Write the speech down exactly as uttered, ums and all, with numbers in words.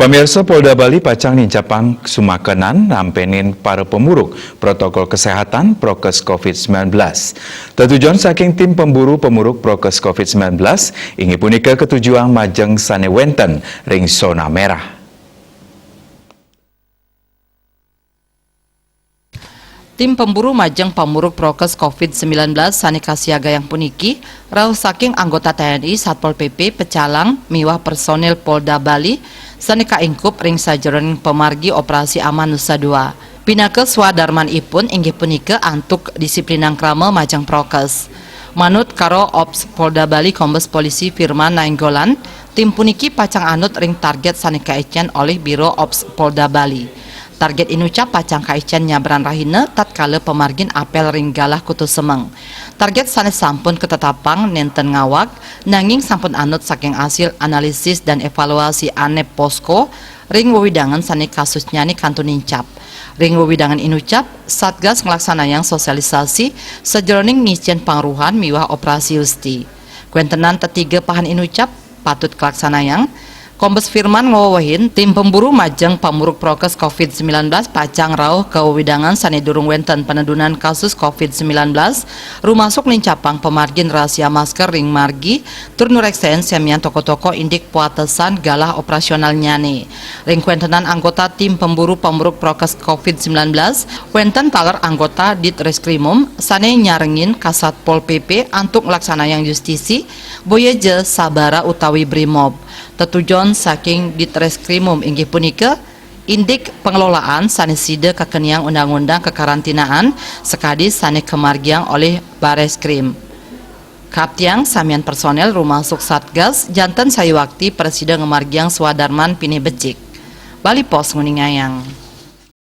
Pamirsa, Polda Bali pacang nincapang sumakenan nampenin para pemuruk protokol kesehatan prokes covid sembilan belas. Tetujon saking tim pemburu pemuruk prokes covid sembilan belas inggih punika ketujuang majeng sane wenten ring zona merah. Tim pemburu majeng pamuruk prokes covid sembilan belas sane kasiagayang puniki rauh saking anggota T N I, Satpol P P, pecalang miwah personil Polda Bali sane kaingkup ring sajeroning pamargi Operasi Aman Nusa Dua. Pinaka swadarmanipun inggih punika antuk disiplinang krama majeng prokes. Manut Karo Ops Polda Bali, Kombes Polisi Firman Nainggolan, tim puniki pacang anut ring target sane kaicen olih Biro Ops Polda Bali. Target inucap pacang kaicen nyabran rahina tatkala pamargin apel ring Galah Kutu Semeng. Target sane sampun katetapang nenten ngawag, nanging sampun anut saking asil analisis dan evaluasi ane posko ring wewidangan sane kasusnyane kantun nincap. Ring wewidangan inucap, Satgas nglaksanayang sosialisasi sajeroning ngicen pangruhan miwah operasi yusti. Kwentenan tetiga pahan inucap patut kalaksanayang. Kombes Firman ngwewehin, tim pemburu majeng pamuruk prokes covid sembilan belas pacang rauh ka wewidangan sane durung wenten panedunan kasus covid sembilan belas, rumasuk nincapang pamargin rahasia masker ring margi, tur nureksayang samian toko-toko indik pawatesan galah operasionalnyane. Ring kwentenan anggota tim pemburu pamuruk prokes covid sembilan belas, wenten taler anggota Ditreskrimum sane nyarengin ka Satpol P P antuk nglaksanayang yustisi, boya ja sabara utawi brimob. Tetujon saking Ditreskrimum inggih punika indik pengelolaan sane sida kakeniang undang-undang kekarantinaan sakadi sane kamargiang olih Bareskrim. Kaptiang samian personel rumasuk Satgas janten sayuwakti prasida ngamargiang swadarman pinih becik. Bali Post nguningayang.